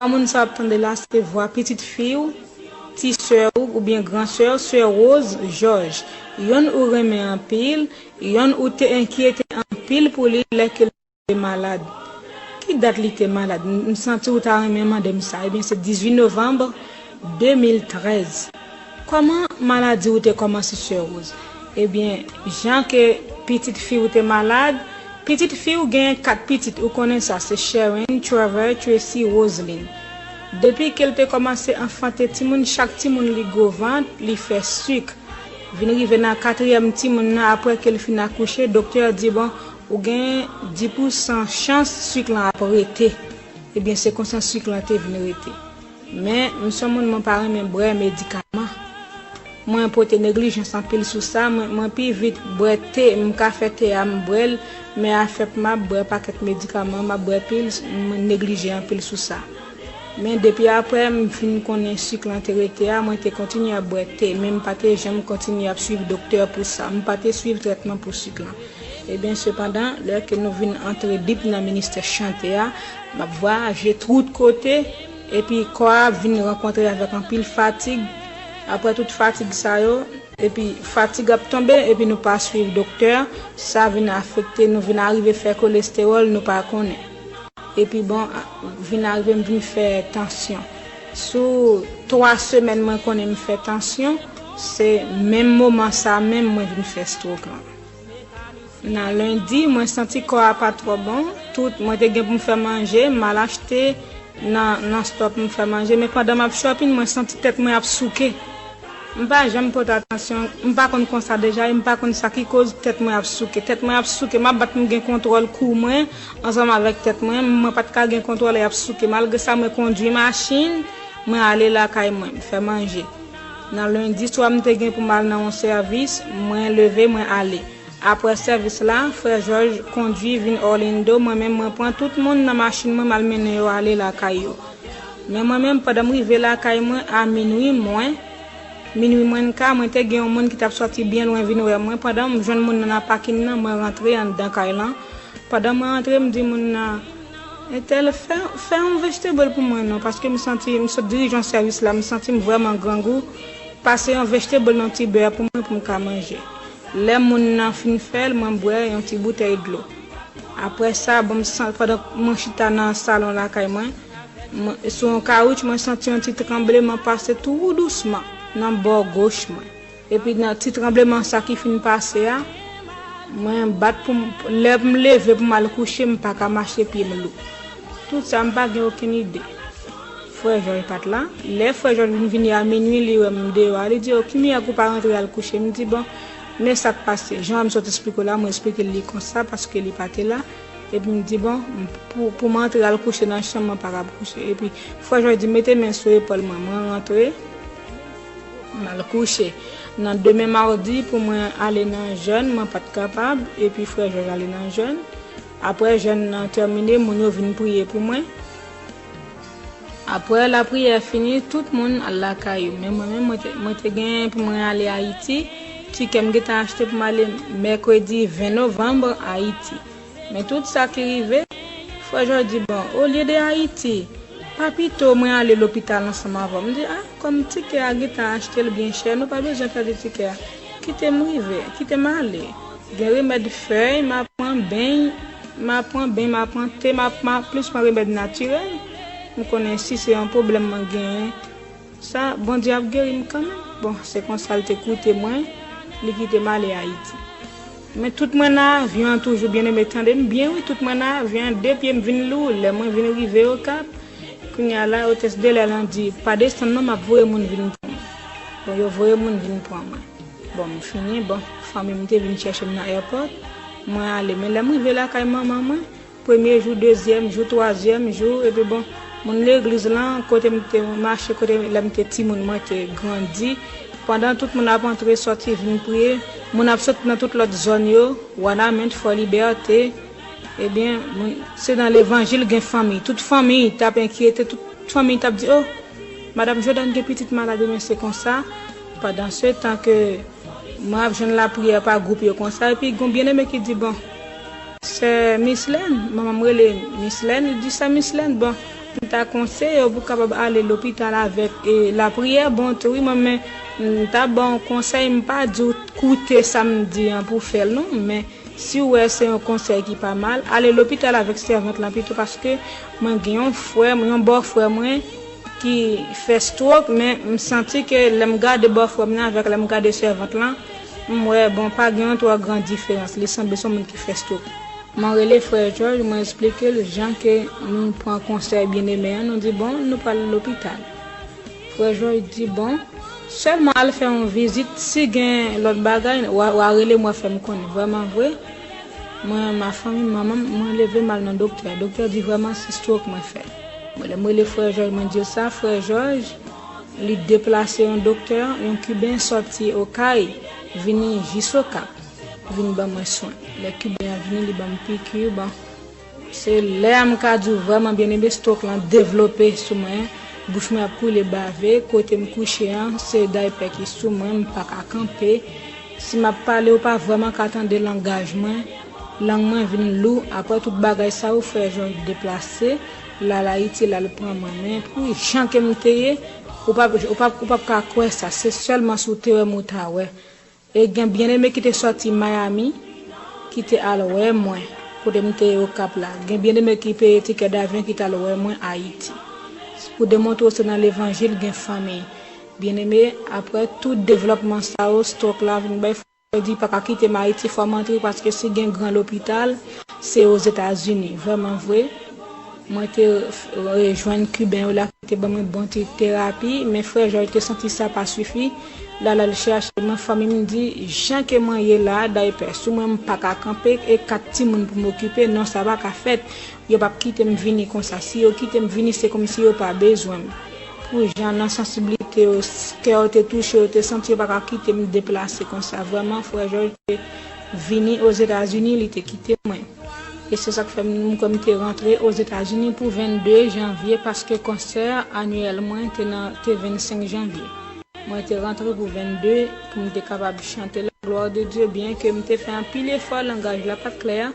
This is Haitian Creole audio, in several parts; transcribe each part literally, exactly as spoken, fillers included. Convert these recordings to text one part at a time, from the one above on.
Moun sa w ap tande la, se vwa pitit fi w, ti sè w oubyen gran sè w, sè Rose Georges. Yonn ou renmen anpil, yonn ou te enkyete anpil pou li lè ke l te malad. Ki dat li te malad? M, m santi w ta renmen mande m sa. Ebyen, se dizuit novanm de mil trèz. Kòman maladi w te kòmanse, sè Rose? Ebyen, jan ke pitit fi w te malad, pitit fi w genyen kat pitit, ou konnen sa, se Sharon, Trevor, Tracy, Roseline. Depi ke l te kòmanse anfante timoun, chak timoun li gwo vant, li fè sik. Vin rive nan katriyèm timoun nan, apre ke l fin akouche, doktè a di, bon, ou gen dis pousan chans sik lan ap rete. Ebyen, se konsa sik lan te vin rete. Men, m se yon moun, mwen pa renmen bwè medikaman. Mwen pote neglijans anpil sou sa. Mwen, mwen pi vit bwè te, m ka fè te a, m bwè l, men afè pou m ap bwè pakèt medikaman, m ap bwè pil, mwen neglije anpil sou sa. Men depi apre m fin konnen sik lan te rete a, mwen te kontinye ap bwè te, men m pa te janm kontinye ap swiv doktè pou sa. M pa te swiv trètman pou sik lan. Ebyen, sepandan, lè ke nou vin antre dip nan ministè chante a, m ap vwayaje tout kote, epi kò a vin rankontre avèk anpil fatig. Apre tout fatig sa yo, epi fatig ap tonbe, epi nou pa swiv doktè, sa vin afekte nou, vin arive fè kolestewòl, nou pa konnen. Epi bon, vin arive m vin fè tansyon. Sou twa semèn mwen konnen m fè tansyon, se menm moman sa menm mwen vin fè stroke lan. Nan lendi, mwen santi kò a pa twò bon. Tout, mwen te gen pou m fè manje, m al achte nan, nan stòp m fè manje. Men pandan m ap shopping, mwen santi tèt mwen ap souke. M pa janm pote atansyon, m pa konn konsa deja, e m pa konn sa ki koz tèt mwen ap souke. Tèt mwen ap souke, m ap bat pou m gen kontwòl kou mwen, ansanm avèk tèt mwen, mwen pa t ka gen kontwòl e ap souke. Malgre sa, mwen kondwi machin, mwen ale lakay mwen, m fè manje. Nan lendi swa, m te gen pou m al nan yon sèvis, mwen leve, mwen ale. Apre sèvis la, frè Jòj kondwi vin Orlando, mwen menm mwen pran tout moun nan machin mwen, m al mennen yo ale lakay yo. Men mwen menm, pandan m rive lakay mwen a minwi mwen, minwi mwen ka, mwen te gen yon moun ki t ap sòti byen lwen vin wè mwen. Pandan m jwenn moun nan nan pakin nan, mwen rantre anndan kay lan. Pandan mwen rantre, m di moun nan, entèl, fè, fè yon vegetable pou mwen non, paske m santi, m sot dirije yon sèvis la, m santi m vrèman grangou. Pase yon vegetable nan ti bè pou mwen pou m ka manje. Lè moun nan fin fè l, mwen bwè yon ti boutèy dlo. Apre sa, bon, m san-, pandan mwen chita nan salon lakay mwen, mwen, sou yon kawouch, mwen santi yon ti tranbleman pase tou dousman nan bò goch mwen. Epi nan ti tranbleman sa ki fin pase a, mwen bat pou m, lè m leve pou m al kouche, m pa ka mache, pye m lou. Tout sa, m pa gen okenn ide. Frè Jòj pa t la. Lè frè Jòj vin vini a minwi, li wè m deyò a, li di, "O, ki miyag ou pa rantre al kouche?" M di, "Bon, men sa k pase." Jan m sot esplike w la, mwen esplike l li konsa, paske li pa te la. Epi m di, "Bon, pou, pou m antre al kouche nan chanm, mwen pa kab kouche." Epi frè Jòj di, "Mete men sou epòl mwen." Mwen rantre, m al kouche. Nan demen mawdi, pou mwen ale nan jèn, mwen pa t kapab. Epi frè Jòj ale nan jèn. Apre jèn nan tèmine, moun yo vin priye pou mwen. Apre lapriyè fini, tout moun al lakay yo. Men mwen menm, mwen te, mwen te gen pou mwen ale Ayiti. Tikè m gentan achte pou m ale mèkredi ven novanm Ayiti. Men tout sa ki rive, frè Jòj di, "Bon, olye de Ayiti, pa pito mwen ale lopital ansanm avè w?" M di, "A, kòm tikè a gentan achte l byen chè, nou pa bezwen pèdi tikè a. Kite m rive, kite m ale." Gen remèd fèy, m ap pran beny, m ap pran beny, m ap pran te, m ap, m ap plis pran remèd natirèl. M konnen si se yon pwoblèm mwen genyen, sa, Bondye ap geri m kanmenm. Bon, se konsa l te koute mwen, li kite m ale Ayiti. Men tout mwen nan avyon an toujou, byeneme, tande m byen wi, tout mwen nan avyon an, de pye m vin lou, lè mwen vin rive Okap, kounye a la, otès de lè lan di, "Pa desann non, m ap voye moun vin pran mwen." Bon, yo voye moun vin pran mwen. Bon, m fini, bon, fanmi m te vin chèche m nan airport, mwen ale. Men lè m rive lakay manman mwen, premye jou, dezyèm jou, twazyèm jou, epi bon, moun legliz lan, kote m te mache, kote lè m te timoun, mwen te grandi. Pandan tout moun ap antre, sòti, vin priye, moun ap sot nan tout lòt zòn yo, Wanament, Fòlibète, ebyen, moun, se nan levanjil gen fanmi. Tout fanmi t ap enkyete, tout fanmi t ap di, "O, Madanm Jordan gen pitit malad, ebyen se konsa." Pandan se tan ke mwen ap jwenn lapriyè pa gwoup yo konsa, epi gon byeneme ki di, "Bon, sè Mislèn," manman m rele Mislèn, li di, "Sè Mislèn, bon, M ta konseye w pou w kapab ale lopital avèk e, lapriyè bon tou wi, mwen, men m ta ba w konsèy, m pa di w koute sa m di an pou fè l non, men si w wè se yon konsèy ki pa mal, ale lopital avèk sèvant lan pito, paske mwen gen yon frè, yon bòfrè mwen ki fè stroke, men m santi ke lè m gade bòfrè m nan avèk lè m gade sèvant lan, m wè, bon, pa gen yon twò gran diferans, li sanble se yon moun ki fè stroke. Mwen rele frè Jòj, mwen eksplike l jan ke nou pran konsèy byeneme an, nou di, bon, nou pral lopital. Frè Jòj di, bon, sèlman al fè yon vizit, si gen lòt bagay, w a, w a rele m, w a fè m konnen. Vrèman vre, mwen, ma fanmi, manman m, mwen leve m al nan doktè. Doktè di vrèman se stroke mwen fè. Mwen, lè m rele frè Jòj, mwen di l sa, frè Jòj, li deplase yon doktè, yon Kiben sòti Okay, vini jis Okap, vin ban mwen swen. Lè Kiben an vini, li ban m piki, bon. Se lè a m ka di w vrèman, byeneme, stroke lan devlope sou mwen. Bouch mwen ap koule bave, kote m kouche an, se daypè ki sou mwen, m pa ka kanpe. Si m ap pale, ou pa vrèman ka tande langaj mwen. Lang mwen vin lou. Apre tout bagay sa yo, frè Jòj deplase, l al Ayiti, l al pran mwen. Men pou jan ke m te ye, ou p ap, ou p ap, ou p ap ka kwè sa. Se sèlman si w te wè m ou ta wè. E gen byeneme ki te sòti Miami, ki te al wè mwen, kote m te ye Okap la. Gen byeneme ki peye tikè davyon, ki t al wè mwen Ayiti. Pou demontre w se nan levanjil gen fanmi. Byeneme, apre tout devlòpman sa yo, stroke la vin bay fòs, di pa ka kite m Ayiti, fò m antre, paske si gen gran lopital, se Ozetazini. Vrèman vre, mwen te rejwenn Kiben yo la, ki te ban mwen bon ti terapi, men frè Jòj te santi sa pa sifi. L al, al chèche mwen, fanmi m di, jan ke mwen ye la, daypè sou mwen, m pa ka kanpe, e kat timoun pou m okipe, non, sa pa ka fèt. Yo p ap kite m vini konsa. Si yo kite m vini, se kòmsi yo pa bezwen m. Pou jan nan sansiblite yo, s-, kè yo te touche, yo te santi yo pa ka kite m deplase konsa. Vrèman, frè Jòj te vini Ozetazini, li te kite mwen. E se sa k fè m, m kwè m te rantre Ozetazini pou vennde janvye, paske konsè anyèl mwen te nan, te vennsenk janvye. Mwen te rantre pou vennde, pou m te kapab chante la gloire de Dieu, byen ke m te fè anpil efò, langaj la pa t klè,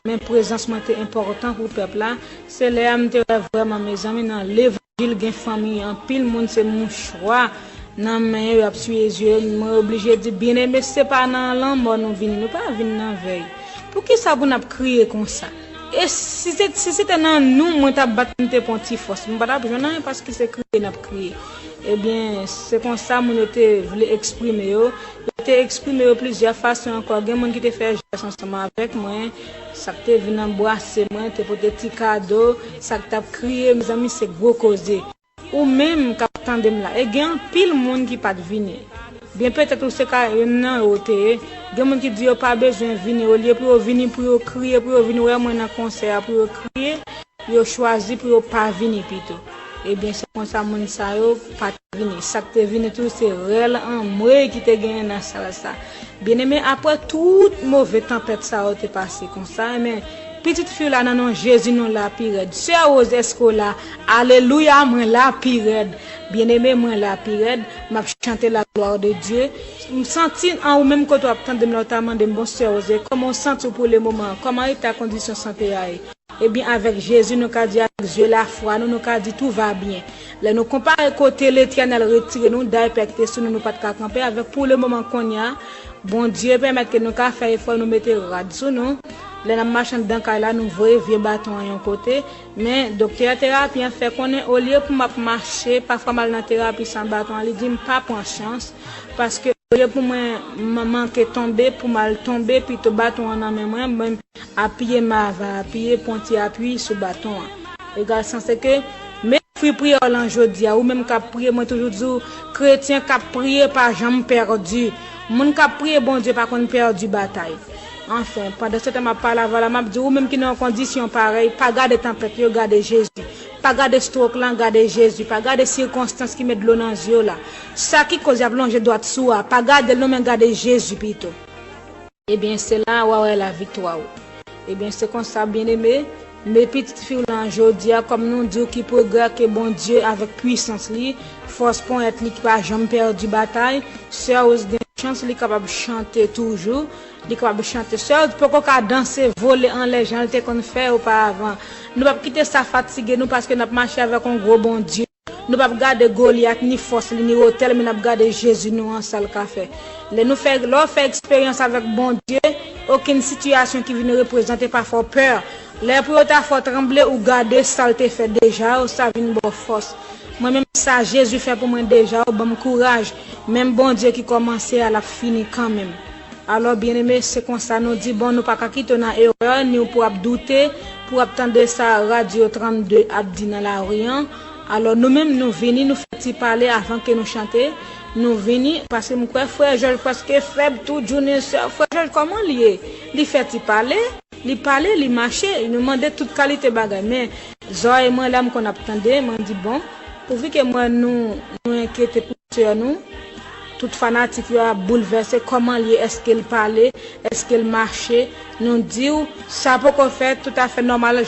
men prezans mwen te enpòtan pou pèp la. Se lè a m te wè vrèman, mezanmi, nan levanjil gen fanmi, anpil moun se mouchwa nan men yo, y ap siye zye yo. Mwen oblije di, byeneme, se pa nan lanmò nou vini, nou pa vin nan vèy. Poukisa pou n ap kriye konsa? E si se, si se te nan nou, mwen t ap bat, m te pran ti fòs. M pa t ap jwenn anyen paske se kriye n ap kriye. Ebyen, se konsa moun yo te vle eksprime yo. Yo te eksprime yo plizyè fason ankò. Gen moun ki te fè jès ansanm avèk mwen. Sa k te vin anbrase mwen, te pote ti kado. Sa k t ap kriye, mezanmi, se gwo koze. Ou menm k ap tande m la, e gen anpil moun ki pa t vini. Byen petèt ou se ka youn nan yo te ye. Gen moun ki di yo pa bezwen vini, olye pou yo vini, pou yo kriye, pou yo vin wè mwen nan konsè a, pou yo kriye, yo chwazi pou yo pa vini pito. Ebyen, se konsa moun sa yo pa t vini. Sa k te vini tou, se rèl anmwey ki te genyen nan sal sa. Byeneme, apre tout move tanpèt sa yo te pase konsa, men pitit fi w la nan non Jezi, nou la pi rèd. Sè Rose, èske w la? Alelouya, mwen la pi rèd. Byeneme, mwen la pi rèd. M ap chante la gloire de Dieu. M santi an ou menm kote w ap tande m la, w ta mande m, bon, sè Rose, kòman w santi w pou le moman? Kòman eta kondisyon sante a ye? Ebyen, avèk Jezi, nou ka di, avèk zye lafwa nou, nou ka di, tout va byen. Lè nou konpare kote Letènèl retire nou, daypè ki te sou nou, nou pa t ka kanpe, avèk pou le moman kounye a, Bondye pèmèt ke nou ka fè efò, nou mete rad sou nou. Lè n ap mache anndan kay la, nou voye vye baton an yon kote. Men, doktè terapi an fè konnen, olye pou m ap mache, pafwa m al nan terapi san baton an, li di m pa pran chans, paske olye pou mwen man-, manke tonbe, pou m al tonbe, pito baton an nan men mwen, mwen apiye m ava apiye, pran ti apui sou baton an. Egal sa se ke, men fwi priyè w lan jodi a, ou menm k ap priye, mwen toujou di w, kretyen k ap priye pa janm pèdi. Moun k ap priye Bondye pa konn pèdi batay. Anfen, pandan se tan m ap pale avè w la, m ap di w, ou menm ki nan yon kondisyon parèy, pa gade tanpèt yo, gade Jezi. Pa gade stroke lan, gade Jezi. Pa gade sikonstans ki met dlo nan zye w la. Sa ki koz y ap lonje dwat sou w a, pa gade l non, men gade Jezi pito. Ebyen, se la a w a wè laviktwa w. Ebyen, se konsa, byeneme, men pitit fi w lan jodi a, kòm nou di w ki pwogrè ke Bondye avèk pwisans li, fòs ponyèt li ki pa janm pèdi batay, sè Rose gen chans, li kapab chante toujou. Li kapab chante. Sèl poko ka danse, vole anlè jan l te konn fè oparavan. Nou p ap kite sa fatige nou paske n ap mache avèk yon gwo Bondye. Nou p ap gade Golyat, ni fòs li, ni wotè l, men n ap gade Jezi nou an, sa l ka fè. Lè nou fè, lè w fè eksperyans avèk Bondye, okenn sitiyasyon ki vin reprezante pa fè w pè. Lè pou yo ta fè w tranble, ou gade sa l te fè deja, ou sa vin ba w fòs. Mwen menm sa Jezi fè pou mwen deja, ou ban m kouraj. Menm Bondye ki kòmanse a, l ap fini kanmenm. Alò, byeneme, se konsa nou di, bon, nou pa ka kite w nan erè, ni w pou ap doute, pou w ap tande sa Radyo trannde ap di nan lari an. Alò, nou menm, nou vini, nou fè ti pale avan ke nou chante. Nou vini, paske m kwè frè Jòj prèske fèb tou, Junior, frè Jòj, kòman l ye? Li fè ti pale, li pale, li mache, nou mande tout kalite bagay. Men, zòrèy mwen la, m konn ap tande, mwen di, bon, pouvi ke mwen, nou, nou enkyete pou sè nou, tout fanatik yo ap boulvèse, kòman l ye, èske l pale, èske l mache, nou di w, sa poko fèt, toutafè nòmal,